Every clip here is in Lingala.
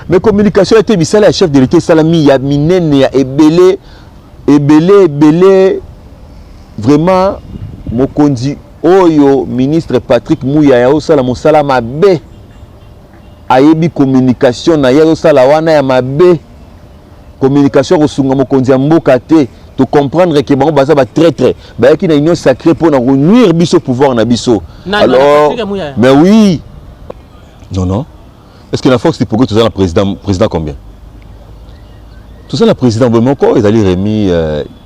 Mais communication ete misala ya chef de l'État esalami ya minene, ya ebele ebele ebele. Vraiment, mokonzi oyo, ministre Patrick Muyaya, osala mosala mabe. Ayebi communication na ye azosala wana ya mabe, communication ya kosunga mokonzi ya mboka te. Tocomprendre ke bango baza batraître, bayaki na Union sacrée mpona konuire biso, pouvoir na biso. Alors, mais oui, non, non, est ce que na Force du Progrès toza na président? Président combien toza na président boye moko, ezali Rémi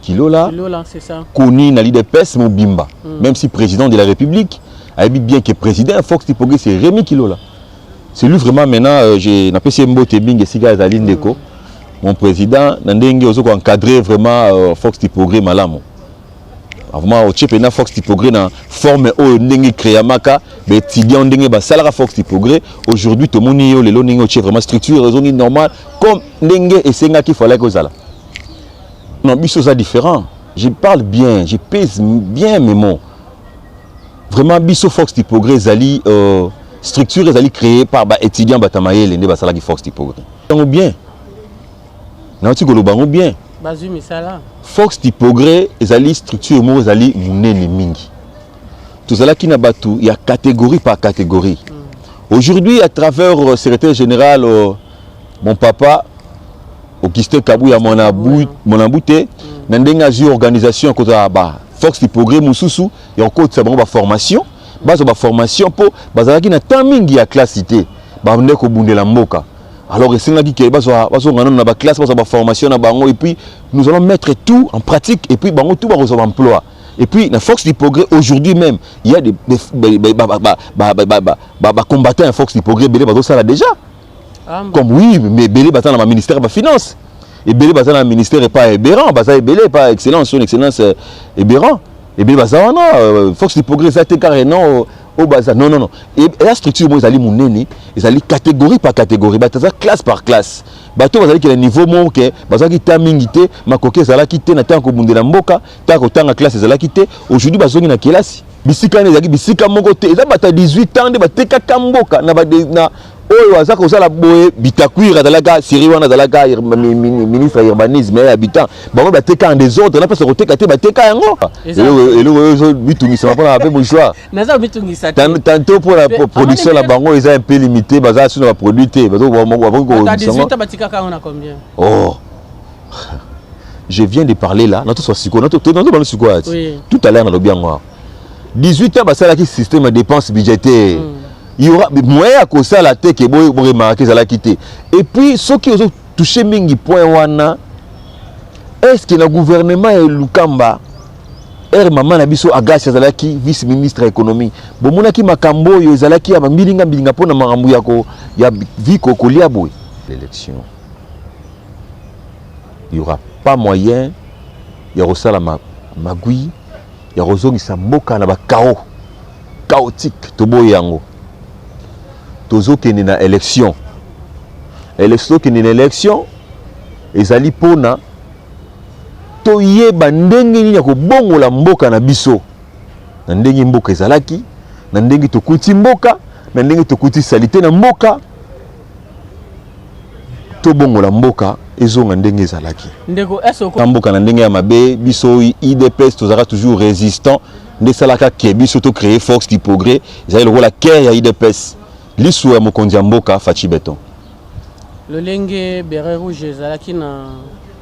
Kilola. Kilola, c'est ça. Koni na l'UDPS mobimba. Même si président de la République ayebi bien que président ya Force du Progrès, c'est Rémi Kilola, c'est lui vraiment. Maintenant, j'ai napesi ye mbote mingi esika azali, ndeko, mon président, na ndenge ozo koencadrer vraiment Force du Progrès malamu. Vraiment, otie mpenza Force du Progrès na forme oyo ndenge créamaka, baétudiant ndenge basalaka Force du Progrès. Aujourd'hui tomoni yo lelo ndenge otie vraiment structure ezongi normal comme ndenge esengaki, falaki ozala. Non, biso oza différent. Je parle bien, je pèse bien mes mots. Vraiment, biso Force du Progrès ezali structure ezali créée par baétudiant, bato ya mayele nde basalaki Force du Progrès. Yango bien, nauti koloba yango bien. Bazwi misala. Force du Progrès ezali structure moko ezali monene mingi. Tozalaki na bato ya catégorie par catégorie. Aujourd'hui, à travers secrétaire général, mon papa Augustin Kabuya Mwanabute, na ndenge azwi organisation ya kozala ba Force du Progrès mosusu, ya kokotisa bango baformation, bazwa baformation mpo bazalaki na temps mingi ya classe te, bande kobundela mboka. Alors esengaki ke bazonga nano na baclasse, bazwa baformation na bango, et puis nous allons mettre tout en pratique, et puis bango tout bakozwa baemploi. Et puis na Force du Progrès aujourd'hui même, il y a des bacombattants ya Force du Progrès ebele bazosala déjà. Ah, bon. Comme oui, mais ebele baza na baministère ya bafinance, ebele baza na ministère epa Eberande, baza ebele epa excellence, son excellence Eberande, ebele baza wana. Force du Progrès eza te kaka non oyo baza, non, non, non, eza structure moko ezali monene, ezali catégorie par catégorie, bato eza classe par classe. Bato bazalaki na niveau moko ke bazalaki ta mingi te, makoki ezalaki te na ntango kobundela mboka, ntango kotanga classe ezalaki te. Aujourd'hui bazongi na kelasi. Bisika wana ezalaki bisika moko te, eza bato ya 18 ans nde batekaka mboka na oyo aza kosala boye. Bitakwira azalaka série wana, azalaka ministre ya urbanisme ya habitant. Bango bateka en désordre na mpesa koteka te, bateka yango. Eloko oyo ezobitungisama mpona bape mouchoir. Naza mitungisa te. Tantôt mpona production na bango eza un peu limité, baza su na baproduit te. Bakoki 18 batikaka yango na combien? Oh, je viens de parler là, natoswa sikoyo, natobana sikoyo ati tout à l'heure nalobi yango awa. 18 ans basalaki système ya dépense budgétaire. Il y aura moyen ya kosala te ke boremarquer ezalaki te. Et puis soki ozotouche mingi point wana, est ce que na gouvernement ya Lukamba, ere mama na biso Agasi azalaki vice ministre ya économie, bomonaki makambo oyo ezalaki ya bambilinga mbilinga mpona makambo ya vi kolia boye? L'élection, il y aura pas moyen ya kosala magui, ya kozongisa mboka na bachaos chaotique. Toboyi yango. Tozokende na élection. Élection, tokende na élection ezali mpona toyeba ndenge nini ya kobongola mboka na biso, na ndenge mboka ezalaki, na ndenge tokuti mboka, na ndenge tokuti saleté na mboka. Tobongola mboka ezonga ndenge ezalaki. Ndeko, na mboka na ndenge ya mabe, biso UDPS tozalaka toujours résistant. Nde esalaka ke biso tocréer Force du Progrès, ezali lokola cœur ya UDPS, lisu ya mokonzi ya mboka Fatshi Béton. Lolenge béret rouge ezalaki na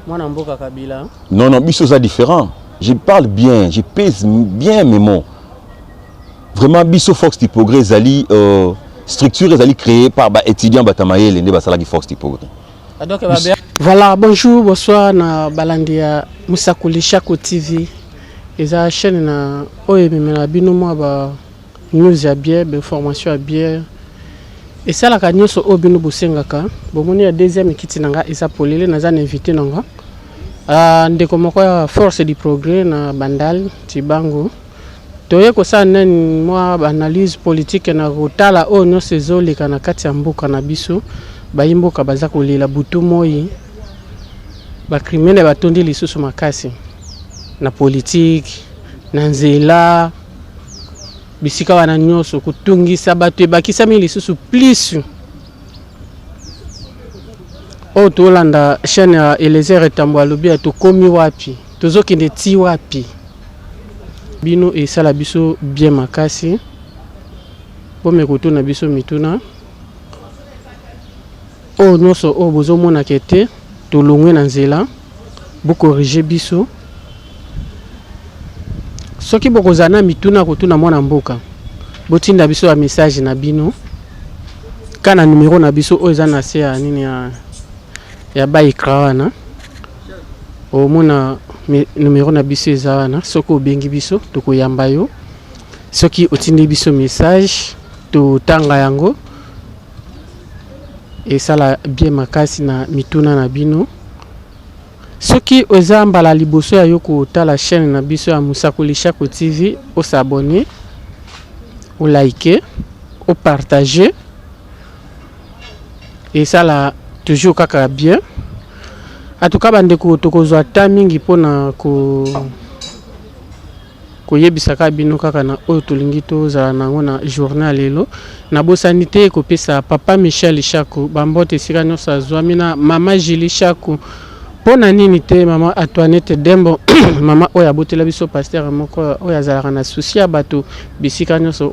mwana mboka Kabila. Non, non, biso oza différent. Je parle bien, je pèse bien mes mots. Vraiment, biso Force du Progrès ezali structure ezali créée par baétudiant, bato ya mayele nde basalaki Force du Progrès. Donc, voilà, bonjour, bonsoir na balandi ya Mosakoli Chako TV. Eza chaîne na oyo ememela bino mwa ba news ya bien, bainformation ya bien, esalaka nyonso oyo bino bosengaka. Bomoni ya deuxième ekiti na nga eza polele. Naza na invité na nga, ndeko moko ya Force du Progrès na Bandal Tibango. Toye kosala nani mwa baanalyse politique na kotala oyo nyonso ezoleka na kati ya mboka na biso. Bayi mboka baza kolela butu moi, bacriminels batondi lisusu makasi na politike, na nzela, bisika wana nyonso kotungisa bato ebakisami lisusu plus. Oyo tolanda chaîne ya Eliezer Etambo, alobi ya tokomi wapi, tozokende ti wapi. Bino esala biso bien makasi. Bomeka kotuna biso mituna oyo nyonso oyo bozomonaka ete tolongwe na nzela, bocorriger biso. Soki bokozala na mituna kotuna mwana mboka, botinda biso ya message na bino ka na numero na biso oyo eza na se ya nini ya ba écran wana. Omona numero na biso eza wana. Soki obengi biso, tokoyamba yo. Soki otindi biso message, totanga yango. Esala bien makasi na mituna na bino. Soki oza mbala liboso ya yo kotala chaîne na biso ya Mosakoli Shako TV, os'abonner, olike, opartager, esala toujours kaka bien. En tout cas, bandeko, tokozwa ta mingi mpona koyebisaka bino kaka na oyo tolingi tozala nango na journée ya lelo. Nabosani te kopesa papa Michel Shako bambote esika nyonso azwami, na mama Julie Shako. Mpo na nini te mama Antoinette Dembo, mama oyo abotela biso pasteur moko oyo azalaka na souci ya bato bisika nyonso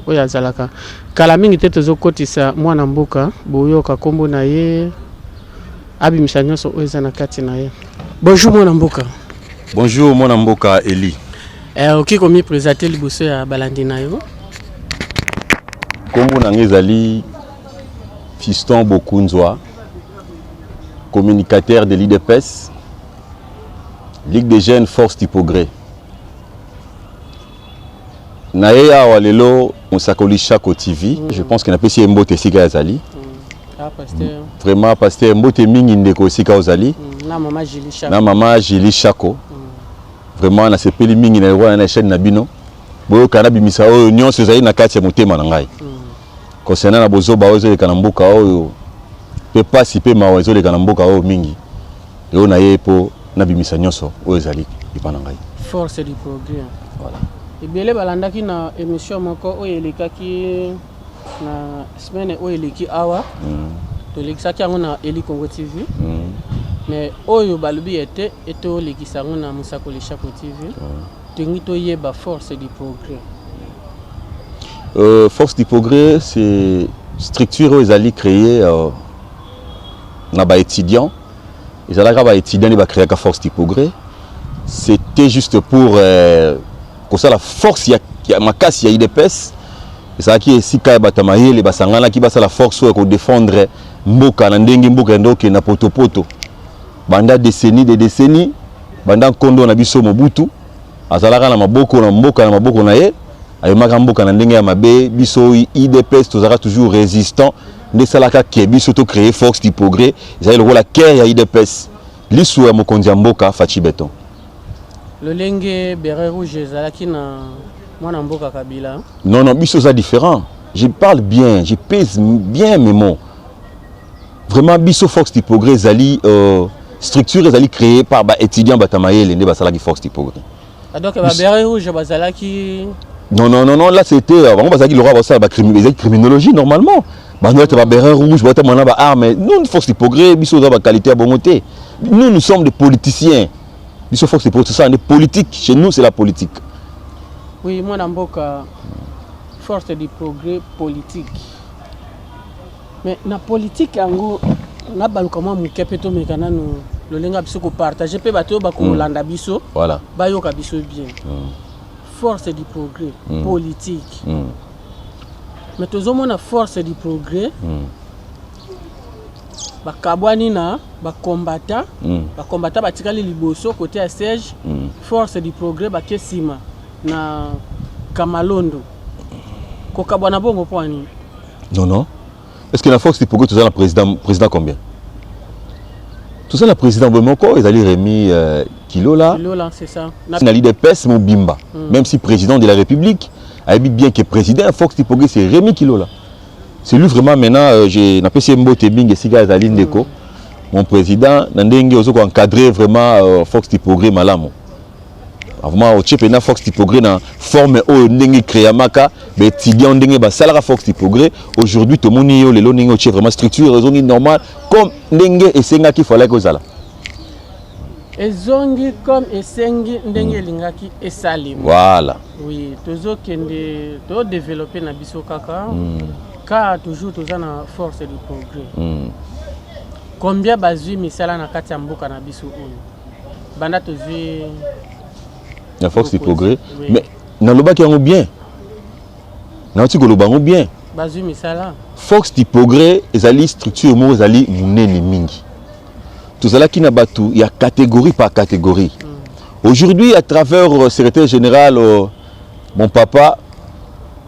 oyo azalaka. Kala mingi te tozokotisa mwana mboka, boyoka nkombo na ye, abimisa nyonso oyo eza na kati na ye. Bonjour mwana mboka. Bonjour mwana mboka Eli. Okoki komiprésenter liboso ya balandi na yo? Nkombo na ngai ezali Fiston Bokunzwa, communicateur de l'UDPS, Ligue des jeunes Force du Progrès. Na ye awa lelo Mosakoli Shako TV. Je pense que napesi ye mbote esika azali. Ah, pasteur. Vraiment, pasteur, mbote mingi ndeko esika ozali. Na mama Julie Shako. Na mama Julie Shako. Vraiment nasepeli mingi na wana na chaîne na bino. Boyoka nabimisa oyo nyonso ezali na kati ya motema na ngai concernant na bozoba oyo ezoleka na mboka oyo, mpe pasi mpe mawa ezoleka na mboka oyo mingi. Lelo na ye mpo nabimisa nyonso oyo ezali epa na ngai. Force du Progrès. Voilà. Ebele balandaki na émission moko oyo elekaki na semaine oyo eleki awa. Tolekisaki yango na Eli Congo TV. Mais oyo balobi ete etolekisa yango na Mosakoli Shako TV. Tolingi toyeba Force du Progrès. Force du Progrès, c'est structure oyo ezali créée na baétudiant. Ezalaka baétudiant nde bacréaka Force du Progrès. C'était juste pour kosala force ya makasi ya UDPS. Ezalaki esika ya bato ya mayele basanganaki, basala force oyo ya kodéfendre mboka na ndenge mboka ende okende na potopoto banda décennie de décennie, banda nkondo na biso Mobutu azalaka na maboko na mboka, na maboko na ye, ayemaka mboka na ndenge ya mabe. Biso UDPS tozalaka toujours résistant, nde esalaka ke biso tocréer Force du Progrès. Ezali lokola cœur ya UDPS, liso ya mokonzi ya mboka Fatshi Béton. Lolenge béret rouge ezalaki na mwana mboka Kabila. Non, non, biso eza différent. Je parle bien, je pèse bien mes mots. Vraiment, biso Force du Progrès ezali structure ezali créée par baétudiant, bato ya mayele nde basalaki Force du Progrès. Ah, donc babéret rouge bazalaki? Non, non, non, non, là c'était bango bazalaki lokola basala ezalaki criminologie normalement. Bango ete babéret rouge bata mwana baarme. Nous, Force du Progrès, biso oza baqualité ya bongo te. Nous, nous sommes des politiciens. Biso Force du Progrès, ça est politique. Chez nous, c'est la politique. Oui, mwana mboka, Force du Progrès politique, mais na politique yango nabaluka mwa moke mpe tomeka nanu lolenge ya biso kopartager mpe bato oyo bakolanda biso bayoka biso bien. Force du Progrès politique, mais tozomona Force du Progrès bakabwani na bacombattants. Bacombattants batikali liboso côté ya siège. Force du Progrès bake nsima na Kamalondo. Kokabwana bongo mpo ani? Non, non, est ce que na Force du Progrès toza na président? Président combien toza na président boye moko, ezali Rémi Kilola. Kilola, c'est ça. Na l'UDPS mobimba. Même si président de la République ayebi bien que président ya Force du Progrès, c'est Rémi Kilola. C'est lui vraiment. Maintenant j'ai napesi ye mbote mingi esika azali ndeko. Mon président, na ndenge ozo koencadrer vraiment Force du Progrès malamu. Vraiment otie mpenza Force du Progrès na forme oyo ndenge créamaka, baétudiant ndenge basalaka Force du Progrès. Aujourd'hui tomoni yo lelo ndenge otie vraiment structure ezongi normal comme ndenge esengaki, falaki ozala. Ezongi comme esengi, ndenge elingaki esalema. Voilà. Oui, tozokende, todéveloppe na biso kaka car toujours toza na Force du Progrès. Combien bazwi misala na kati ya mboka na biso oyo banda tozwi Na Force du bokonzi? Progrès? Oui. Mais nalobaki yango bien, nauti koloba yango bien. Bazwi misala. Force du Progrès ezali structure moko ezali monene mingi. Tozalaki na bato ya catégorie par catégorie. Aujourd'hui, à travers secrétaire général, mon papa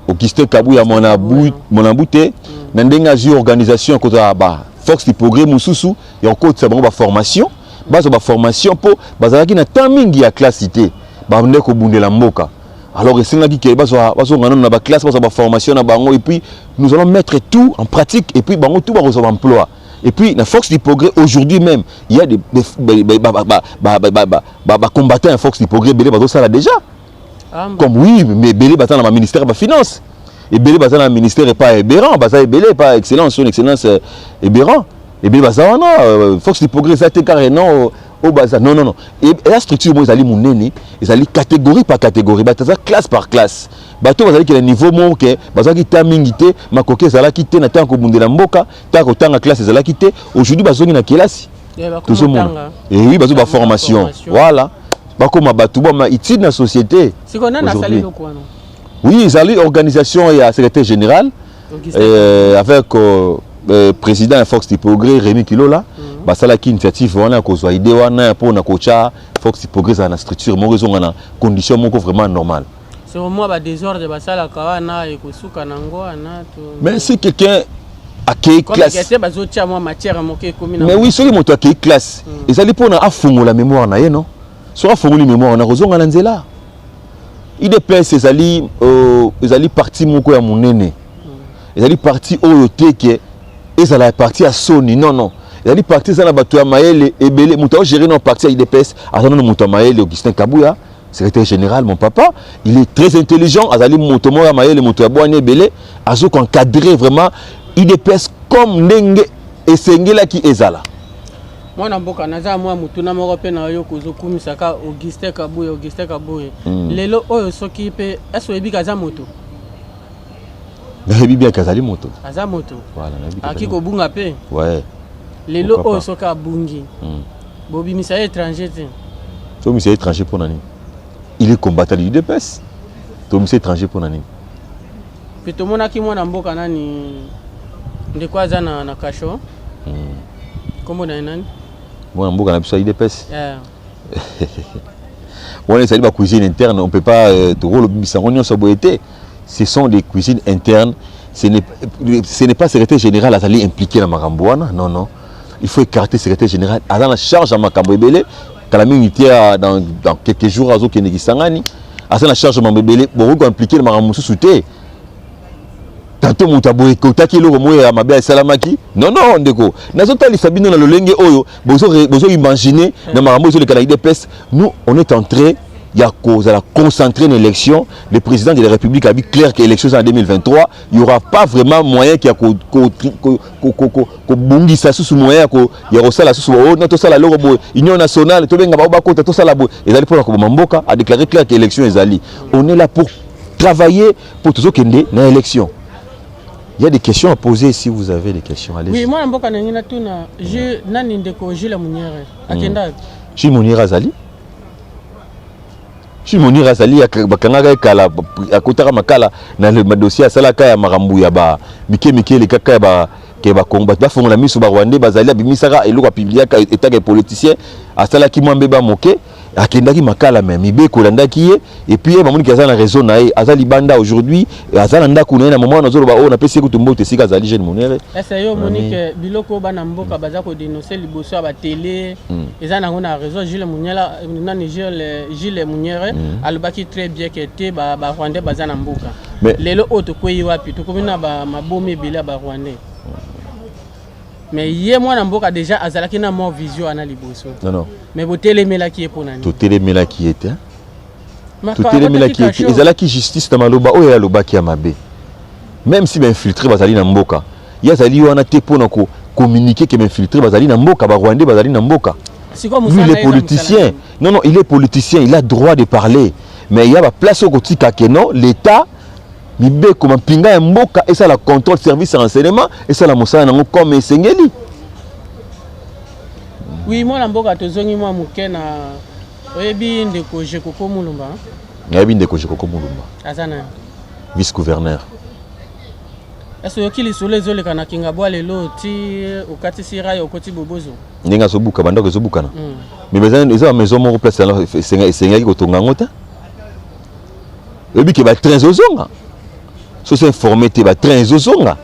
Augustin Kabuya Monabute, na ndenge azwi organisation kozala ba Force du Progrès mosusu ya kokotisa bango baformation, bazwa baformation mpo bazalaki na temps mingi ya classe te, bande kobundela mboka. Alors esengaki ke bazonga nano na baclasse, bazwa baformation na bango, et puis nous allons mettre tout en pratique, et puis bango tout bakozwa baemploi. Et puis na Force du Progrès aujourd'hui même, il y a des ba combattants ya Force du Progrès ebele bazosala déjà. Comme oui, mais ebele baza na baministère ya bafinance, ebele baza na ministère epa Eberande, baza ebele epa excellence, son excellence Eberande, ebele baza wana. Force du Progrès eza te carrément oyo baza, non, non, non. Eza structure moko ezali monene, ezali catégorie par catégorie, bato aza classe par classe. Bato bazalaki na niveau moko ke bazalaki ta mingi te, makoki ezalaki te na ntango kobundela mboka, ntango kotanga classe ezalaki te. Aujourd'hui bazongi na kelasi, tozomona oui, bazwi baformation, voilà, bakóma bato bama utile na société. Aujourd'hui, oui, ezali organisation ya secrétaire général avec président ya Force du Progrès Rémi Kilola. Basalaki initiative wana ya kozwa idée wana mpona kotya Force du Progrès ezala na structure moko, ezonga na condition moko vraiment normale. C'est mwa badésordre basalaka wana ekosuka nango wana. Mais si quelqu'un akei classe, bazotia mwa matière moko ekomi. Mais oui, soki moto akei classe, ezali mpona afongola mémoire na ye, non? Soki afongoli mémoire na, kozonga na nzela. UDPS ezali parti moko ya monene. Ezali parti oyo te ke ezala ya parti ya soni, non, non. Ezali parti eza na bato ya mayele ebele. Moto aogérer na parti ya UDPS aza nano moto ya mayele, Augustin Kabuya, secrétaire général, mon papa. Il est très intelligent, azali moto moko ya mayele, moto ya bwani ebele, azokoencadrer vraiment UDPS comme ndenge esengelaki ezala. Mwana mboka, naza mwa motuna moko mpe na yo. Kozokumisaka Augustin Kabuya, Augustin Kabuya. Lelo oyo soki mpe ese oyebi aza moto? Nayebi bien azali moto. Aza moto. Voilà. Aki kobunga mpe. Lelo oyo soki abungi, bobimisa ye étranger te? Tobimisa ye étranger mpo na nini? Il est combattant de l'UDPS, tobimisa étranger mpo na nini? Mpe tomonaki mwana mboka nani, ndeko aza na kasho. Nkombo na ye nani? Mwana mboka na biso ya UDPS? Yeah. Wana ezali bacuisine interne, on peut pas tokolobimisa yango nyonso boye te. Ce sont des cuisines internes, ce n'est pas secrétaire général azali impliqué na makambo wana, non, non. Il faut écarter secrétaire général, aza na charge ya makambo ebele. Kala mingi te, dans quelques jours azokende Kisangani, aza na charge ya makambo ebele, bokoki koimpliquer na makambo mosusu te. Tanto moto aboye kotaki eloko moko ya mabe esalamaki, non, non. Ndeko, nazotalisa bino na lolenge oyo bozoimagine na makambo ezoleka na UDPS. Nous, on est en train ya kozala concentré na élection. Le président de la République a dit clair que élection en 2023, il y aura pas vraiment moyen ya kobungisa susu moyen ya kosala susu oyo tosala eloko boye, union nationale, tobenga bao bakota, tosala boye, ezali mpona koboma mboka. A déclaré clair que élection ezali, on est là pour travailler pour tozokende na élection. Il y a des questions à poser. Si vous avez des questions, allez-y. Oui, mwana mboka, nangi natuna nani, ndeko Jules Munyere akenda? Jules Munyere azali, Jules Munyere azali, bakangaka ye kala, akotaka makala na madossier asalaka ya makambo ya ba mike mike elekaka ya ba ke bakongo bato bafongola miso, barwandais bazali, abimisaka eloko, apubliaka etaka politicien, asalaki mwa mbeba moke, akendaki makala, me mibeko elandaki ye. Et puis ye bamoniki aza na raison na ye, aza libanda aujourd'hui, aza na ndako na ye. Na moma wana azoloba oyo, napesi ye kutu mbote esika azali, jeune Monere. Ese yo omoni ke biloko oyo bana mboka baza kodénoncer liboso ya batele eza nango na raison? Jules Munyela nani, Jules Munyere alobaki très bien ke te, barwandais baza na mboka. Lelo oyo tokwei wapi? Tokomi na mabomi ebele ya barwandais, mais ye mwana mboka déjà azalaki na mwa vision wana liboso. Non, non. Mais botelemelaki ye mpo na nini? Totelemelaki ye te. Totelemelaki ye te, ezalaki justice na maloba oyo alobaki ya mabe. Même si bainfiltré bazali na mboka, ye azali wana te mpona kocommuniquer ke bainfiltré bazali na mboka, barwandais bazali na mboka. Lui, il est politicien. Non, non, il est politicien, il a droit de parler, mais il y a baplace oyo kotika ke non, l'État, mibeko, mampinga ya mboka esala contrôle, service ya renseignement esala mosala nango comme esengeli. Oui, mwana mboka, tozongi mwa moke na oyebi ndeko Jekoko Mulumba? Nayebi ndeko Jekoko Mulumba. Aza na Vice gouverneur. Ese oyoki lisolo ezoleka na Kingabwa lelo ti okatisi rail, okoti Bobozo? Ndenge azobuka bandako, ezobukana. Mais eza bamaison moko, place yango esengaki kotonga yango te. Oyebi ke batrain ezozonga, so informé te, batrain ezozonga.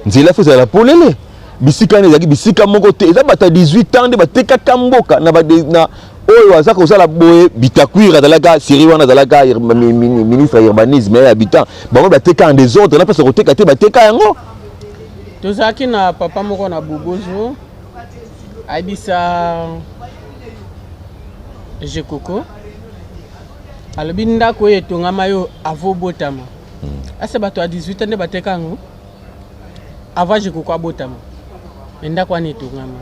Nzela fo ezala polele. Bisika wana ezalaki bisika moko te. Eza bato ya 18 ans nde batekaka mboka na oyo aza kosala boye. Bitakwira azalaka série wana, azalaka ministre ya urbanisme ya habitant. Bango bateka en désordre na place ya koteka te, bateka yango. Tozalaki na papa moko na Bobozo, ayebisa Jekoko, alobi ndako oyo etongama yo avo botama. Ase bato ya 18 nde bateka yango avant Jekoko abotama. Me ndako wana etongama,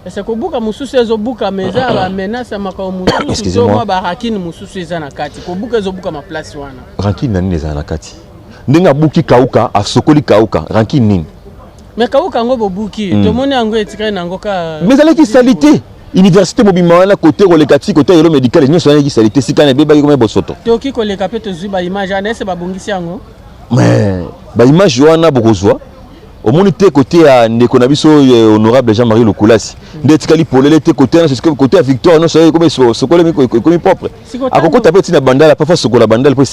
ese kobuka mosusu ezobukama, eza ya bamenace ya makambo mosusu to Excusez-moi. Mwa barancune mosusu eza na kati, kobuka ezobukama place wana. Rancune na nini ezala na kati? Ndenge abuki kauka, asokoli kauka, rancune nini? Me kauka yango bobuki, tomoni yango etikali na yango ka. Mais ezalaki salité. Université mobimba wana, kote koleka ti kote yelo médical, nyonso wana ezalaki salité. Sika na ebebaki koma bosoto. Toki koleka mpe tozwi baimage wana, ese babongisi yango? Mais baimage wana bokozwa, omoni te kote ya ndeko na biso honorable Jean-Marie Lukulasi nde etikali polele te. Kote wana, kote ya Victoire, nyonso ekomi sokolemi, ekomi propre. Akokota mpe ntina Bandala, parfois sokola Bandala mpo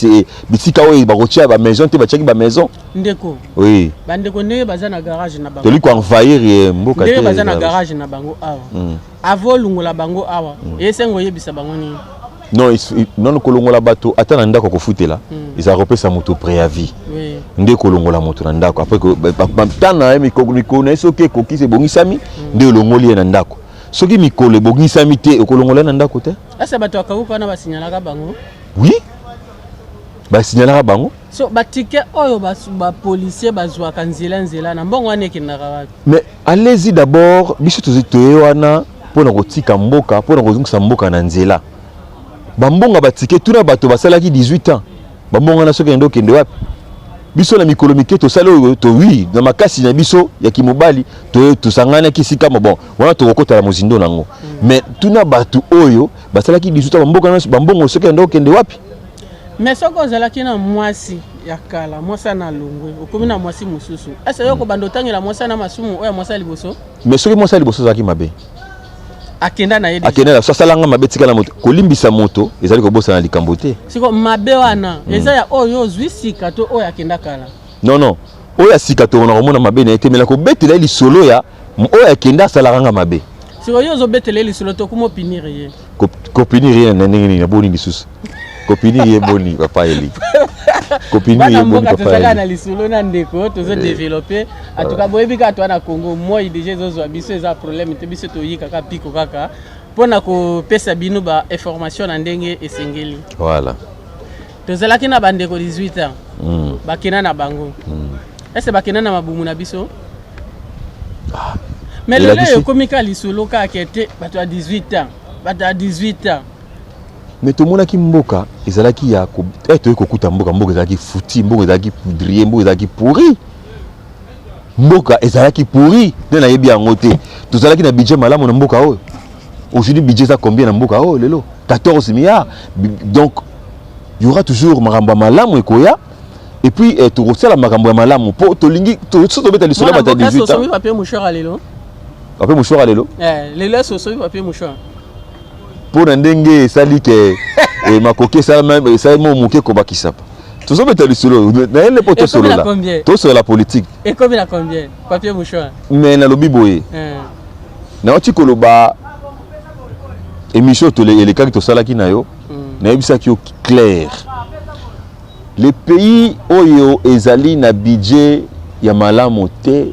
bisika oyo bakotia bamaison te, batiaki bamaison. Ndeko. Oui. Bandeko ndenge baza na garage na bango. Toli koenvahir mboka te. Ndenge baza na garage na bango awa, avo olungola bango awa, esengo oyebisa bango nini? Non, non, kolongola bato ata na ndako kofutela, ezala kopesa moto préavis. Nde kolongola moto na ndako après ntan na ye, mikolo na ye soki ekokisi, ebongisami, nde olongoli ye na ndako. Soki mikolo ebongisami te, okolongola ye na ndako te. Ese bato ya kauka wana basignalaka bango? Oui, basignalaka bango. So batike oyo bapolicier bazwaka nzela nzela, na mbongo wana ekendaka wapi? Mais allez-y d'abord. Biso toye wana mpona kotika mboka, mpona kozongisa mboka na nzela. Bambongo batike, tuna bato basalaki 18 ans, bambongo wana soki ende, okende wapi? Biso na mikolo mike tosali oyo towi na makasi na biso ya kimobali, tosanganaki esika mo bon wana, tokokota na mozindo nango. Mais tuna bato oyo basalaki 18 ans, bamboka nyonso, bambongo soki ende, okende wapi? Mais soki ozalaki na mwasi ya kala, mwasi ana alongwe, okomi na mwasi mosusu, ese yo kobanda otangela mwasi ana masumu oyo ya mwasi ya liboso? Mais soki mwasi ya liboso azalaki mabe? Akenda na ye. Akenda na so, asalanga mabe, tika na moto. Kolimbisa moto ezali kobosana likambo te. Siko mabe wana eza ya oyo ozwi sika to oyo akenda kala? Non, non, oyo ya sika tokona komona mabe na ye te, mela kobetela ye lisolo ya oyo akenda asalaka nga mabe. Siko yo ozobetela ye lisolo to kuma opunir ye? Kopunir ye na ndenge nini? Aboni lisusu kopunir ye boni, papa Eli? Kopunir ye boni, papa? Tozalaka na lisolo na ndeko, tozodévelopper. En tout cas, boyebi kaka toa na Congo, moi déjà ezozwa biso, eza problème te. Biso toyi kaka piko kaka mpona kopesa bino bainformation na ndenge esengeli. Voilà. Tozalaki na bandeko 18 ans. Bakenda na bango. Ese bakenda na mabumu na biso? Mais lelo Elakisi. ekomi kaka lisolo kaka te, bato ya 18 ans, bato ya 18 ans. Mais tomonaki mboka ezalaki ya toyei kokuta mboka, mboka ezalaki foutu, mboka ezalaki poudrier, mboka ezalaki pourri, mboka ezalaki pourri. Nde nayebi yango te. Tozalaki na budget malamu na mboka oyo. Aujourd'hui, budget eza combien na mboka oyo lelo? 14 milliards. Donc il y aura toujours makambo ya malamu ekoya, et puis tokosala makambo ya malamu mpo tolingi so tobeta lisolo ya bato ya 18 ans. Osomi papier mouchoir lelo? Papier mouchoir lelo? Lelo ese osomi papier mouchoir? Mpo na ndenge esali ke makoki esalemi moke kobakisa, tozobeta lisolo nayele mpo tosolola, tosolola politique. Ekomi na combien, papier mouchoir? Mais nalobi boye, nauti koloba émission elekaki, tosalaki na yo, nayebisaki yo clair: le pays oyo ezali na budget ya malamu te,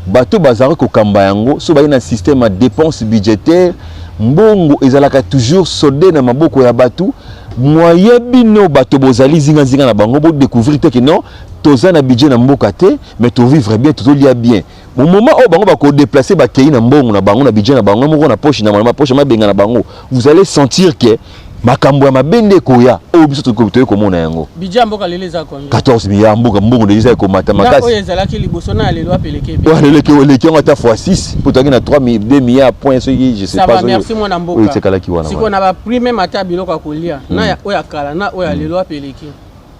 bato bazalaki kokamba yango so baye na système ya dépense budgétaire. Mbongo ezalaka toujours solde na maboko ya bato. Moyen bino bato bozali zingazinga na bango bodécouvrir te ke non, toza na budget na mboka te, mais tovivre bien, tozolia bien. Au moment oyo bango bakodéplacer, bakei na mbongo na bango, na budget na bango moko, na poche na poche mabenga na bango, vous allez sentir que makambo ya mabe nde ekoya oyo biso toyei komona yango. Budget ya mboka lelo eza combien? 14 milliards. Mboka mbongo deja ekomata na makasi. Oyo ezalaki liboso na ya lelo apeleke. Oyo lelo eleki yango ata fois 6, po toyaki na 3 2 milliards point soki je sais Ça pas. va, merci mwana Oyo mboka. etikalaki wana. Sikoyo na baprix même, ata ya biloko ya kolia na oyo ya kala na oyo ya lelo, apeleki?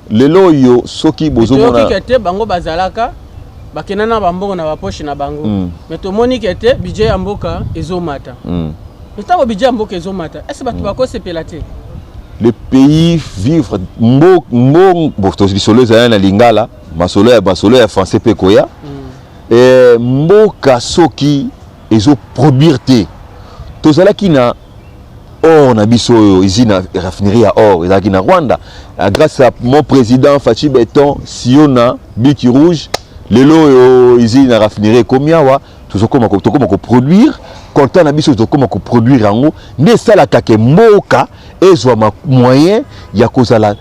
Lelo oyo soki bozomona Toyoki ke te, bango bazalaka bakenda na bambongo na bapoche na bango, mais tomoni ke te, budget ya mboka ezomata. Mais ntango budget ya mboka ezomata, est-ce bato bakosepela te? Le pays vivre mbo mbo bon, lisolo ezali na lingala, masolo ya français mpe ekoya. Mboka soki ezoproduire te, tozalaki na or na biso oyo ezi na raffinerie ya or ezalaki na Rwanda. Grâce à mon président Fatshi Béton Siona Biki Rouge, lelo oyo ezi na raffinerie ekomi awa, tokoma koproduire coltan na biso, tokoma koproduire yango. Nde esalaka ke mboka ezwa moyen ya kozala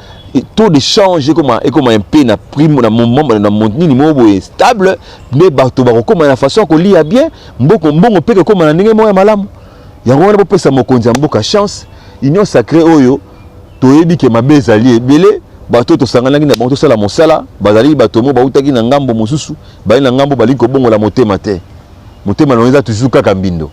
taux de change ekoma mpe na prix na moment na nini moko boye stable, nde bato bakokóma na façon ya kolia bien. Mboko mbongo mpe ekóma na ndenge moko ya malamu. Yango wana bopesa mokonzi ya mboka chance. Union sacrée oyo, toyebi ke mabe ezali ebele. Bato tosanganaki na bango tosala mosala, bazali bato mo bautaki na ngambo mosusu, bali na ngambo, balingi kobongola motema te. Motema na eza toujours kaka mbindo.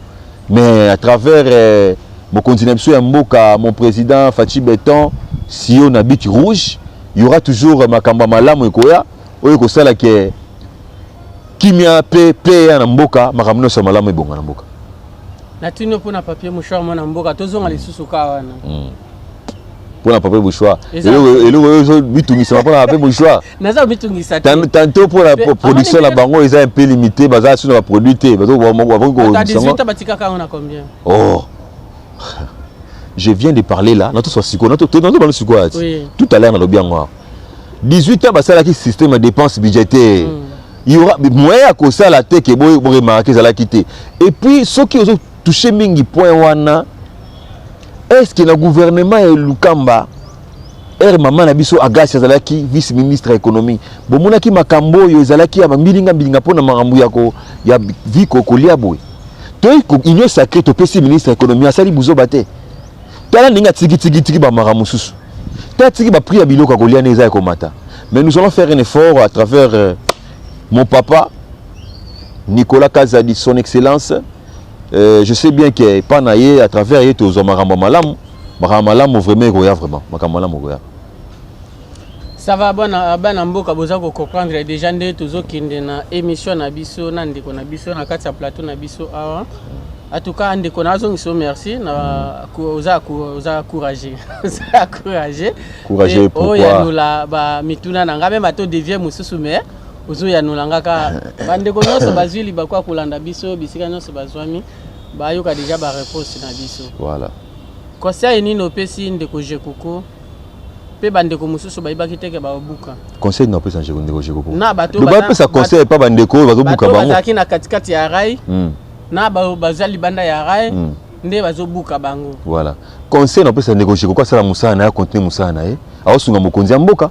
Mais à travers mokonzi na biso ya mboka, mon président Fatshi Béton Sio na Bic Rouge, il y aura toujours makambo ya malamu ekoya oyo ekosala ke kimia mpe ya na mboka, makambo nyonso ya malamu ebonga na mboka. Natuni mpona papier mouchoir, mwana mboka, tozonga lisusu ka wana. Mpona papier mouchoir, eloko oyo ezobitungisama mpona papier mouchoir? Naza komitungisa te. Tantôt mpona production na bango eza un peu limité, baza su na baproduit te. Bakoki batikaka yango na combien? Oh, je viens de parler là, nato sikoyo, nato sikoyo tout à l'heure nalobi yango awa. 18 ans basalaki système ya dépense budgétaire, il y aura moyen ya kosala te ke boremarquer ezalaki te. Et puis soki ozotouche mingi point wana, est ce que na gouvernement ya Lukamba ere, mama na biso Agasi azalaki vice ministre ya économie, bomonaki makambo oyo ezalaki ya bambilinga mbilinga mpona makambo ya vi kolia boye? Toyi union sacrée, topesi ministre ya économie, asali buzoba te. Tala ndenge atikitikitiki bamakambo mosusu te, atiki baprix ya biloko ya kolia nde eza ya komata. Mais nous allons faire un effort à travers mon papa Nicolas Kazadi, son excellence. Je sais bien que epa na ye, à travers ye, tozwa makambo malamu, makambo malamu vraiment ekoya, vraiment makambo malamu ekoya. Ça va, bana bana mboka, boza kocomprendre déjà nde tozokende na émission na biso na ndeko na biso na kati ya plateau na biso awa. En tout cas, ndeko, nazongisa merci na oza courageux, oza courageux. Courageux, pourquoi? Oyanola bamituna na nga, même ata odévier mosusu, mais ozoyanola nga kaka. Bandeko nyonso bazwi libaku ya kolanda biso bisika nyonso bazwami, bayoka déjà baréponse na biso. Voilà. Conseil nini opesi ndeko Jekoko mpe bandeko mosusu bayebaki teke baobuka? Conseil na opesa ndeko Jekoko? Na bato bapesa conseil epa bandeko oyo bazobuka bato bango. Bazalaki na katikati ya rail na baza libanda ya rail nde bazobuka bango. Voilà, conseil na opesa ndeko Jekoko, asala mosala na ye, acontinue mosala na ye, aosunga mokonzi ya mboka.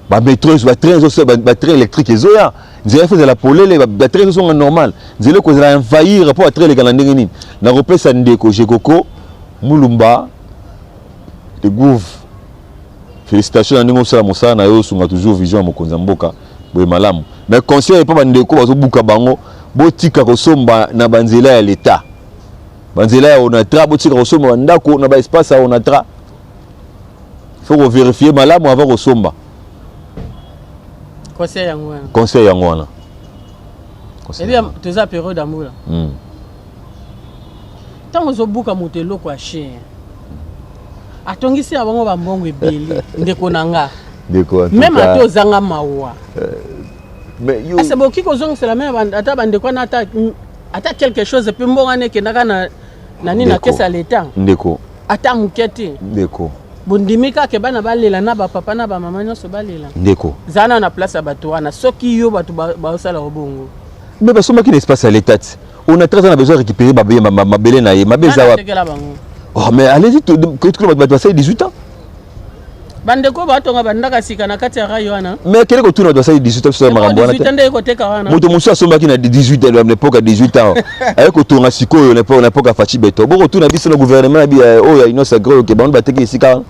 Bamétro, batrain, batrain électrique ezoya, nzela fo ezala polele, batrain ezozonga normal, nzela ekozala envahir mpo batrain eleka na ndenge nini. Nakopesa ndeko Jekoko Mulumba de gouve félicitation na ndenge osala mosala na yo, osunga toujours vision ya mokonzi ya mboka boye malamu. Mais conseil epa bandeko bazobuka bango, botika kosomba na banzela ya leta, banzela ya Onatra, botika kosomba bandako na baespace ya Onatra. Faut kovérifier malamu avant kosomba. Conseil yango wana. Conseil yango wana. Ebi toza période ya mbula. Ntango ozobuka moto eloko ya cher, atongisi na bango bambongo ebele, ndeko na nga. Ndeko, même ata ozanga mawa, mais yo ese bokoki kozongisela même ata bandeko wana ata quelque chose, mpe mbongo wana ekendaka na nini, na Ndeko. caisse ya leta. Ndeko. Ata moke te. Ndeko. Bondimi kaka bana balela na bapapa na bamama nyonso balela. Ndeko. Zala na place ya bato wana, soki yo bato baosala obongo. Mais basombaki na espace ya leta ti. Onatra aza na besoin récupérer mabele na ye. Mabe eza wapi? Oh, mais allez-y, bato basali 18 ans. Bandeko batonga bandaka sika na kati ya rail wana. Mais kende kotuna bato basali 18 ans, biso makambo wana te. Moto mosusu asombaki na 18 ans, na époque ya 18 ans, aye kotonga sikoyo na époque ya Fatshi Béton. Bokotuna biso na gouvernement oyo ya Union sacrée oyo ke bango bateki esika wana.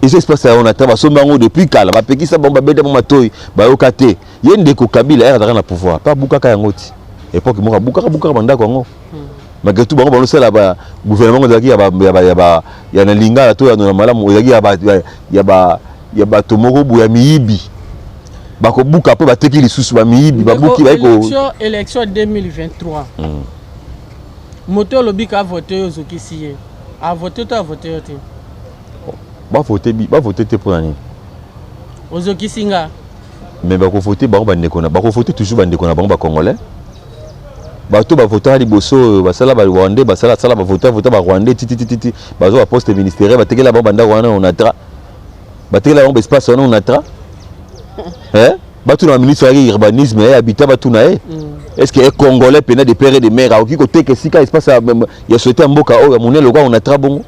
Eza espace ya Onatra, basomba yango depuis kala, bapekisa bango, babeta bango matoi, bayoka te. Ye ndeko Kabila ere azalaka na pouvoir mpe abukaka yango ti époque moko, abukaka bukaka bandako yango. Malgré tout, bango banosala ba gouvernement ezalaki ya na lingala to ya na malamu, ezalaki ya bato moko boye ya miyibi, bakobuka mpe bateki lisusu, bamiyibi babuki. Baiko élection 2023, moto olobi ka avote oyo ozokisi ye, avote to avote yo te? Bavote, bavote te. Mpona nini? Ozokisi nga. Mais bakovote bango, bandeko na bakovote toujours, bandeko na bango bacongolais. Bato bavotaka liboso oyo basala barwandais, basala sala, bavota vota barwandais titititi, bazwa baposte ministériel, batekela bango bandako wana Onatra, batekela bango baespace wana Onatra. Batuna baministre ayaki urbanisme ye habitat, batuna ye: est ce que e Congolais pena de père et de mère akoki koteka esika, espace ya société ya mboka oyo ya monene lokola Onatra bongo?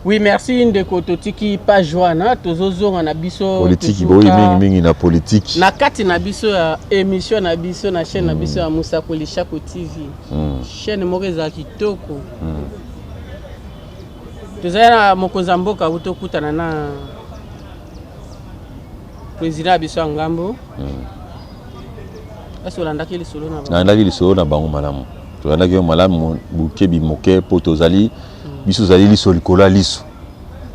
Oui, merci ndeko. Totiki page wana, tozozonga na biso. Politiki boyi mingimingi na politiki. Na kati na biso ya émission na biso na chaîne na biso ya Mosakoli Chako TV, chaîne moko ezala kitoko. Tozali na mokonzi ya mboka auti okutana na président ya biso ya ngambo. Ese olandaki lisolo na bango? Nalandaki lisolo na bango malamu, tolandaki yo malamu, bokebi moke, mpo tozali biso ozali liso likolo ya liso.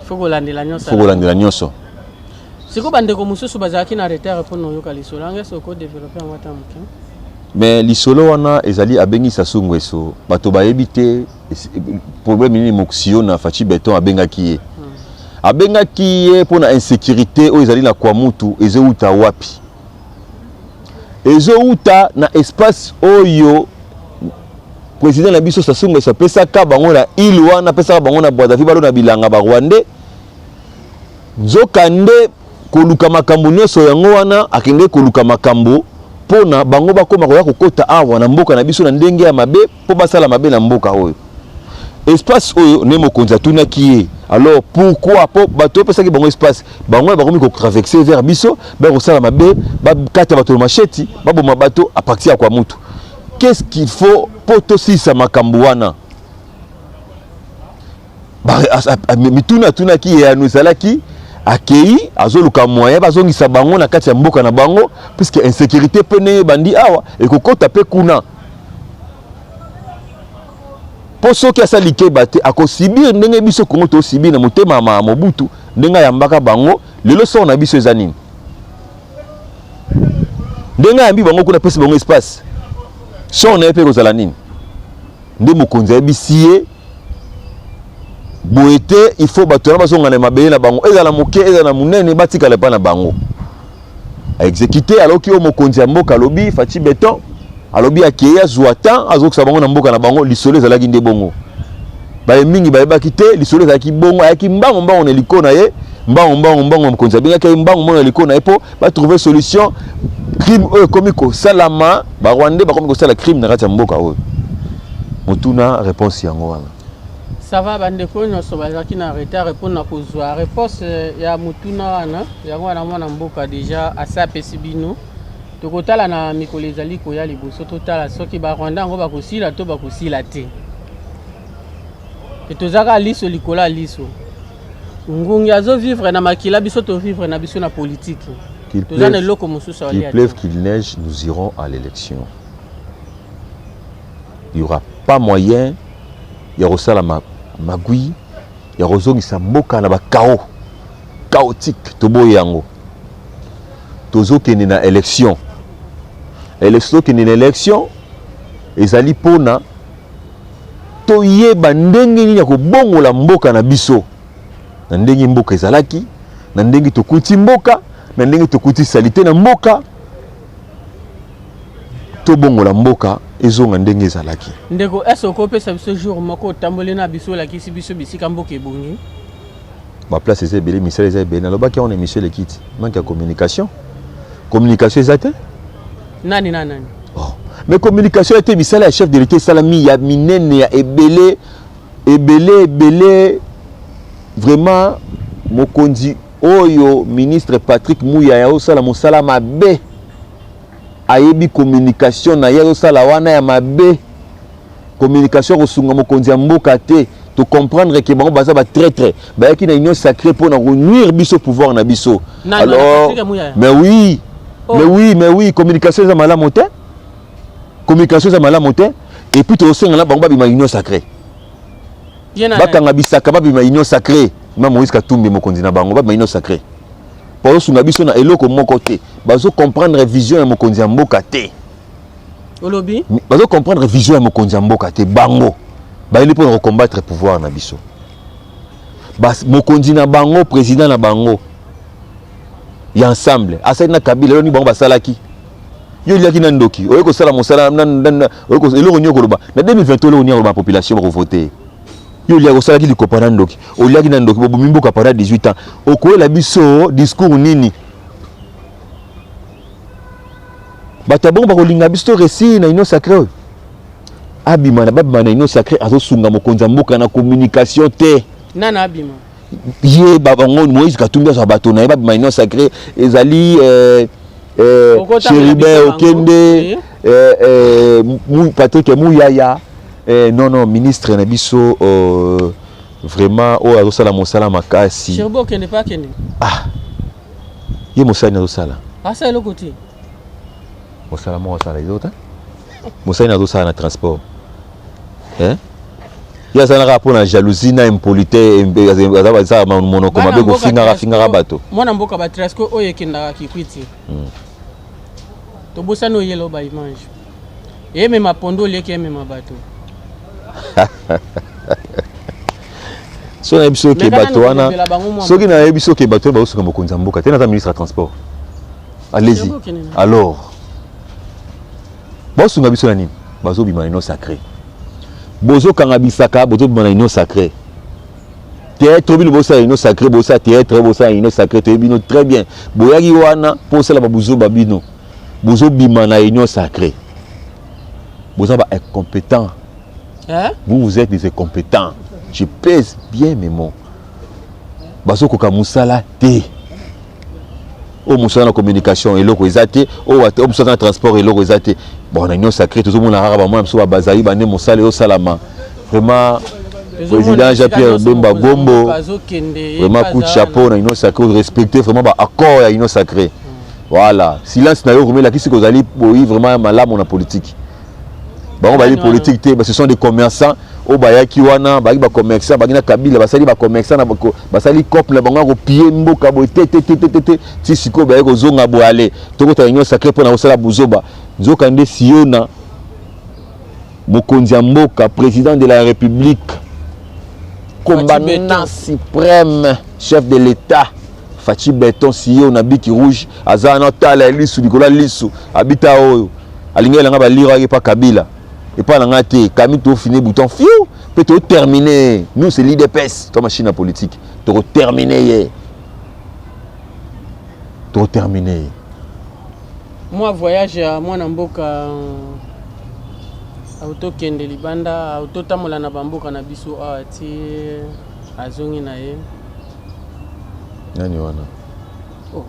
Faut kolandela nyonso. Faut kolandela nyonso. Sikoyo bandeko mosusu bazalaki na retard mpona oyoka lisolo yango. Ese okodévelopper yango ata moke? Mais lisolo wana ezali, abengi Sassou Nguesso, bato bayebi te problème nini. Moxio na Fatshi Béton abengaki ye, abengaki ye mpona insécurité oyo ezali na Kwamutu. Ezowuta wapi? Ezowuta na espace oyo président na biso Sassou Nguesso apesaka bango na ile wana, apesaka bango na Brazzaville, balona bilanga barwandais. Nzokande koluka makambo nyonso yango wana, akende koluka makambo mpona bango bakóma koya kokɔta awa na mboka na biso na ndenge ya mabe, mpo basala mabe na mboka oyo. Espace oyo nde mokonzi atunaki ye: alors pourquoi? Mpo bato opesaki bango espace, bango oyo bakomi kotraverser vers biso, bakosala mabe, bakata bato na machette, baboma bato à partir ya Kwamutu. Qu'est-ce qu'il faut mpo tosilisa makambo wana? Mituna atunaki ye, yano ezalaki akei azoluka moyen bazongisa bango na kati ya mboka na bango, puisque insécurité mpe ndenge ebandi awa ekokɔta mpe kuna, mpo soki asali keba te, akosubir ndenge biso Kongo tosubir na motema ya Mobutu, ndenge ayambaka bango. Lelo sort na biso eza nini? Ndenge ayambi bango kuna, apesi bango espace, sort na ye mpe ekozala nini? Nde mokonzi ayebisi ye boye te: il faut bato wana bazonga na mabele na bango, ezala moke, ezala na monene, batikala epai na bango. Aexécuter. Aloki oyo mokonzi ya mboka alobi, Fatshi Béton alobi, akei azwa temps, azokisa bango na mboka na bango. Lisolo ezalaki nde bongo. Baye mingi bayebaki te lisolo ezalaki bongo. Ayaki mbango mbango na hélico na ye, mbango mbango mbango. Mokonzi abengaki ye mbango mbango na hélico na ye mpo batrouver solution. Crime oyo ekomi kosalama, barwandais bakomi kosala crime na kati ya mboka oyo. Motuna, réponse yango wana. Ça va. Bandeko nyonso bazalaki na retard mpona kozwa réponse ya motuna wana, yango wana mwana mboka déjà asi apesi bino. Tokotala na mikolo ezali koya liboso, totala soki barwandais yango bakosila to bakosila te. E tozaka liso likolo ya liso. Ngungi azovivre na makila, biso tovivre na biso na politike. Toza na eloko mosusu. Qu'il pleuve, qu'il neige, nous irons à l'élection. Il y aura pas moyen ya kosala magui ya kozongisa mboka na bachaos chaotique. Toboyi yango. Tozokende na élection. Élection, tokende na élection ezali mpona toyeba ndenge nini ya kobongola mboka na biso, na ndenge mboka ezalaki, na ndenge tokuti mboka, na ndenge tokuti saleté na mboka. Tobongola mboka ezonga ndenge ezalaki. Ndeko, ese okopesa biso jour moko otamboli na biso, olakisi biso bisika mboka ebongi? Baplace eza ebele, misala eza ebele. Nalobaki yango na émission eleki ti. Manque ya communication, communication eza te. Nani na nani? Oh. Mais communication ete misala ya chef de l'État esalami ya minene, ya ebele ebele ebele. Vraiment, mokonzi oyo, ministre Patrick Muyaya, osala mosala mabe. Ayebi communication na ye azosala wana ya mabe, communication kosunga mokonzi ya mboka te. Tocomprendre ke bango baza batraître, bayaki na Union sacrée mpona konuire biso, pouvoir na biso. Alors, mais oui, oh. Mais oui, mais oui, communication eza malamu te, communication eza malamu te. Et puis tozosenga na bango babima Union sacrée, bakanga bisaka, babima Union sacrée. Ma Moïse Katumbi, mokonzi na bango, babima Union sacrée. Bazosunga biso na eloko moko te, bazocomprendre vision ya mokonzi ya mboka te. Olobi? Bazocomprendre vision ya mokonzi ya mboka te. Bango bayeli mpona kocombattre pouvoir na biso. Mokonzi na bango, président na bango ya ensemble, asali na Kabila eloni. Bango basalaki, yo oliaki na ndoki, oye kosala mosala. Eloko nini okoloba na 2023? Eloko nini akoloba na population bakovote yo? Oliaki, osalaki likopa na ndoki, oliaki na ndoki, bobomi mboka pendant 18 ans. Okoyela biso discours nini? Bato ya bongo bakolinga biso to réussir na Union sacrée oyo? Abima na, babima na Union sacrée. Azosunga mokonzi ya mboka na communication te. Nana abima? Ye, bango, Moïse Katumbi azwa bato na ye, babima Union sacrée. Ezali Chérubin Okende, Patrick Muyaya, non, non, ministre na biso vraiment oyo azosala mosala makasi. Chérubin Okende mpe akende. Ah, ye mosali azosala. Asala eloko te. Mosala moko asala ezo te. Mosali azosala na transport, eh? Ye azala kaka mpona jalousie na impolite, aza monoko mabe, kofingaka fingaka bato. Mwana mboka, batrasco oyo ekendaka Kikwiti, tobosani oyela o baimage eyemema pondo olieki, emema bato. Soki nayebi soki bato wana, soki nayebi soki bato oyo bazosuka mokonzi ya mboka te, naza ministre ya transport, allez-y. Alors baosunga biso na nini? Bazobima na Union sacrée, bozokanga bisaka, bozobima na Union sacrée. Théâtre bino bosala Union sacrée, bosala théâtre, bosala Union sacrée. Toyebi bino très bien, boyaki wana mpo osala babuzoba. Bino bozobima na Union sacrée, boza ba incompétent. Hein? Vous, vous êtes des incompétents, je pèse bien mes mots. Bazokoka mosala te. Oyo mosala na communication, eloko eza te. Oyo mosala na transport, eloko eza te. Bon, na Union sacrée tozomona kaka bamwana biso babazali bande, mosala ezosalama. Vraiment, président Jean-Pierre Bemba Gombo, vraiment coup de chapeau na Union sacrée. Respecter vraiment baaccord ya Union sacrée. Voilà, silence na yo vraiment elakisi kozali boyi vraiment malamu na politique. Bango bayebi politique te, ce sont des commerçants oyo bayaki wana, bayaki bacommerçant, bayaki na Kabila, basali bacommerçant, basali cope na bango ya kopiller mboka boye te te te te te te. Ti sikoyo bayaki kozonga boye, ale tokota Union sacrée mpona kosala buzoba. Nzoka nde siona mokonzi ya mboka, président de la République, commandant suprême, chef de l'État Fatshi Béton, siyo na biki rouge, aza na tala ya lisu likolo ya lisu. Abita oyo alingi elanga baliro ayaki epa Kabila, epa na nga te. Kami tofini bouton fiu mpe totermine. Nous, c'est l'UDPS, to machine ya politique. Tokotermine ye, tokotermine ye. Mwa voyage ya mwana mboka, autokende libanda, autotambola na bamboka na biso awa ti azongi na ye. Nani wana? Oh.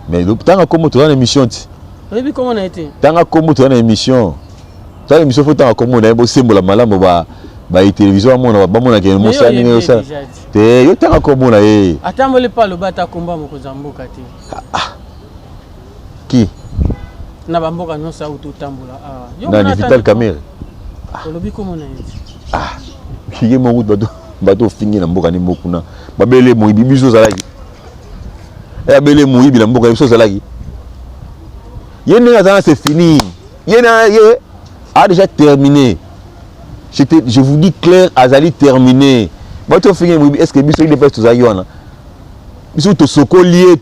Mais tanga kombo, toza na émission ti. Oyebi kombo na ye te? Tanga kombo, toza na émission, toza na émission, faut tanga kombo na ye. Bosembola malamu ba télévision, bamona, bamonaka mosala ndenge osala te. Yo tanga kombo na ye. Atamboli mpe aloba ata kombo ya mokonzi ya mboka te. Ki? Na bamboka nyonso auti otambola awa. Nani? Vital Kamerhe? Olobi kombo na ye te. Ye moko, bato bato ofingi na mboka nde mokuna babele moyibi. Biso ozalaki, abele moyibi na mboka biso ozalaki. Ye ndenge aza na, c'est fini. Ye na ye a déjà terminé. Je vous dis clair, azali terminé. Bato ofingi moyibi, est ce que biso UDPS tozalaki wana? Biso tosokoli ye,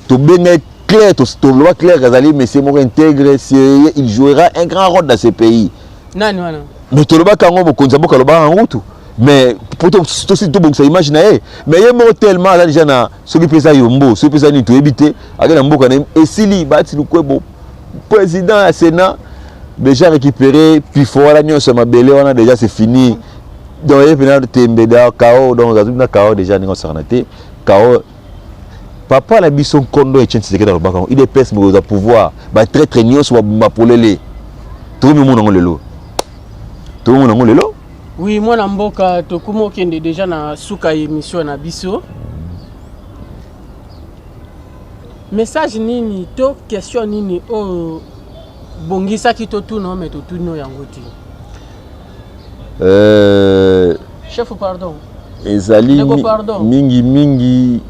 tobenga clair, toloba clair, azali monsieur moko intègre, sérieux, il jouera un grand rôle dans ce pays. Nani wana? Mais tolobaka yango, mokonzi ya mboka alobaka yango tu, mais po tosi tobongisa image na ye. Mais ye moko tellement aza déjà na, soki mpe eza yombo, soki mpe eza nini, toyebi te. Ake na mboka na ye, esili. Bahati Lukwebo, président ya Sénat. Déjà récupéré pifo wana nyonso ya mabele wana, déjà c'est fini. Donc ye mpena tembe da kao, donc azwi na kao déjà ndenge osakana te. Kao papa na biso nkondo Etienne Tshisekedi alobaka yango: UDPS mokozwa pouvoir, batraître nyonso bapolele. Tokomimona yango lelo, tokomona yango lelo. Oui, mwana mboka, tokómi okende déjà na suka ya émission na biso. Message nini to question nini oyo bongisaki totuna, me totuni oyo yango te? Chef, pardon. Ezali Ndeko, pardon. Mingi mingi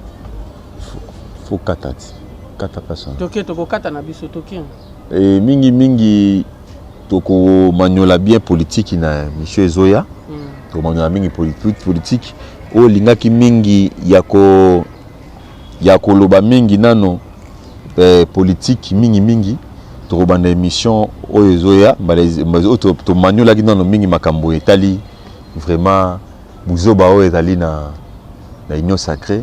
fo kata ti kata place wana. Toke, tokokata na biso, toke. E, mingi mingi tokomanyola bien politike na mission ezoya. Tokomanyola mingi politique oyo olingaki mingi ya koloba mingi nano, politique mingi mingi. Tokobanda émission oyo ezoya mbala oyo tomaniolaki nano mingi makambo etali vraiment buzoba oyo ezali na Union sacrée,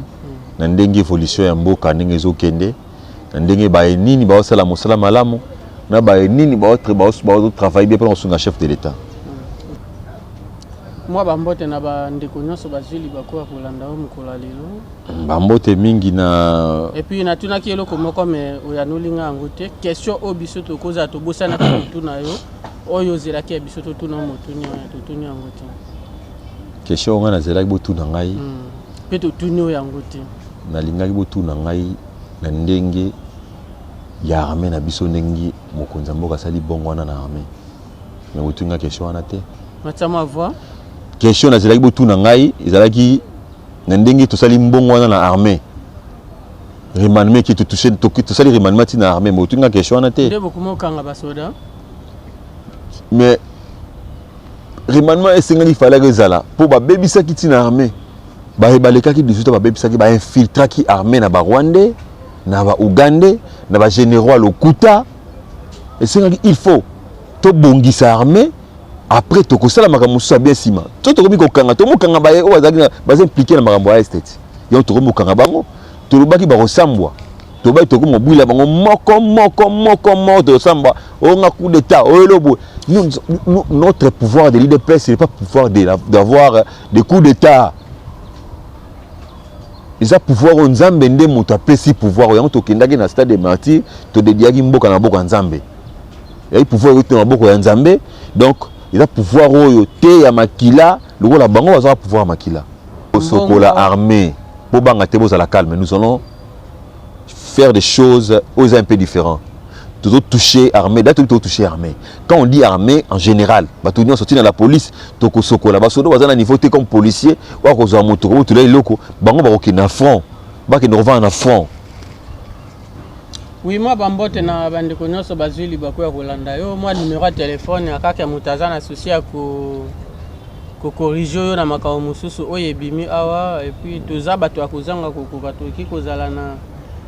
na ndenge évolution ya mboka ndenge ezokende, na ndenge baye nini baosala mosala malamu, na baye nini baotravaille bien mpona kosunga chef de l'État. Mwa bambote na bandeko nyonso bazwi libaku ya kolanda oyo mokolo ya lelo. Bambote mingi na Et puis natunaki eloko moko, me oyanoli nga yango te. Question oyo biso tokozala tobosanaki kotuna yo, oyo ozelaki ya biso totuna motuni oyo, totuni yango te. Question oyo ngai nazelaki botuna ngai? Mpe totuni oyo yango te. Nalingaki botuna ngai na ndenge ya armée na biso, ndenge mokonzi ya mboka asali bongo wana na armée, me botuni nga question wana te. Matia mwa voix. Question nazelaki botuna ngai ezalaki na ndenge tosali mbongo wana na armée, remaniement ki totouche, tosali remaniement ntina armée, me botuni nga question wana te. Nde bokoma okanga basoda. Mais remaniement esengaki, falaki ezala mpo babebisaki ntina armée. Balekaki 18, babebisaki, bainfiltraki armée na Barwandais, na Baougandais, na bagénéraux ya lokuta. Esengaki, il faut tobongisa armée, après tokosala makambo mosusu ya bien nsima. To tokomi kokanga, tomokanga baye oyo bazalaki baza impliqué na makambo ya estate yango, tokomi kokanga bango. Tolobaki bakosambwa, tolobaki tokomi kobwila bango moko moko moko moko, tokosambwa. Onga coup d'état oyo elobo. Nous, nous, notre pouvoir de l'UDPS, ce n'est pas pouvoir d'avoir des coups d'état. Eza pouvoir oyo Nzambe nde moto apesi pouvoir oyo. Yango tokendaki na Stade de Martyr, todediaki mboka na maboko ya Nzambe. Eyaki pouvoir oyo te na maboko ya Nzambe. Donc eza pouvoir oyo te ya makila lokola bango bazwaka pouvoir ya makila. Kosokola armée, bobanga te, bozala calme. Nous allons faire des choses oyo eza un peu différent. Tozotoucher armée da, tobi tozotoucher armée. Quand on dit armée en général, bato nyonso, ntina la police, tokosokola basoda baza na niveau te comme policier oyo akozwa moto kobotula eloko. Bango bakokende na front, bakende kovanda na front. Oui, mwa bambote na bandeko nyonso bazwi libaku ya kolanda yo. Mwa numero ya telefone ya kaka moto aza na souci ya kocorriger oyo na makambo mosusu oyo ebimi awa. Et puis toza bato ya kozanga kokoka, tokoki kozala na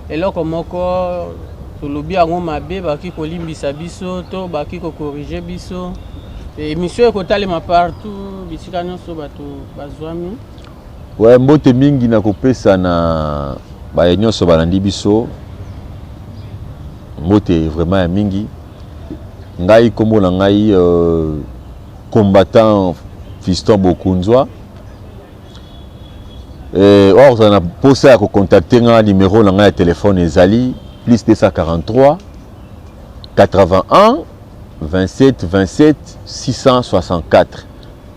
eloko moko tolobi yango mabe, bakoki kolimbisa biso to bakoki kocorriger biso. Émission ekotalema partout, bisika nyonso bato bazwami. Ouais, mbote mingi na kopesa na baye nyonso balandi biso. Mbote vraiment ya mingi. Ngai, nkombo na ngai combattant Fiston Bokunzwa. Oyo kozala na mposa ya kocontacter nga, numero na ngai ya telefone ezali plus 243 81 27 27 664,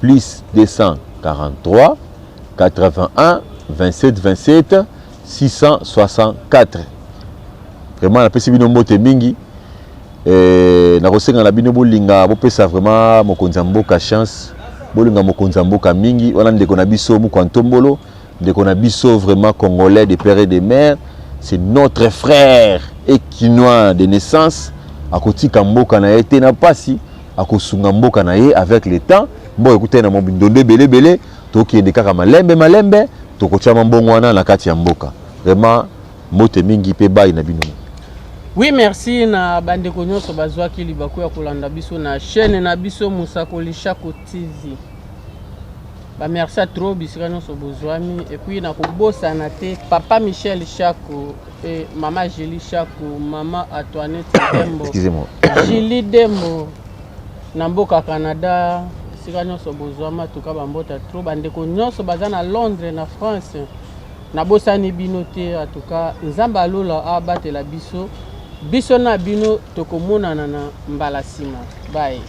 plus 243 81 27 27 664. Vraiment napesi bino mbote mingi. Nakosenga na bino bolinga, bopesa vraiment mokonzi ya mboka chance, bolinga mokonzi ya mboka mingi wana, ndeko na biso Mukwa Ntombolo, ndeko na biso vraiment congolais de père et de mère. C'est notre frère et kinois de naissance. Akotika mboka na ye te na pasi, akosunga mboka na ye avec le temps. Mboka ekutani na mobindondo ebele ebele, tokende kaka malembe malembe, tokotiama mbongo wana na kati ya mboka. Vraiment mbote mingi mpe bai na bino. Oui, merci na bandeko nyonso bazwaki libaku ya kolanda biso na chaîne na biso Mosakoli Shako TV. Bamerci ya trop bisika nyonso bozwami. Et puis nakobosana te papa Michel Shako et mama Julie Shako, mama Antoinette Dembo. Excusez-moi. Julie Dembo. Na mboka Canada, esika nyonso bozwama, tuka bambota trop. Bandeko nyonso baza na Londres, na France, nabosani bino te. Atuka Nzambe alola abatela biso, biso na bino, tokomonana na mbala nsima. Bye.